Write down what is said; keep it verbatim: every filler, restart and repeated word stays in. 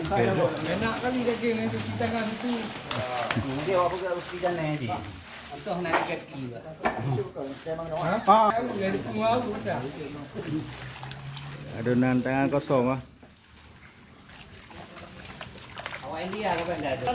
Enak kali daging yang cuci tangan itu. Nanti awak pegang besi jana je. Entah nak kaki, Pak. Ha? Nak dukung awak dah. Adonan tangan kosong ah. Awak India ke benda tu?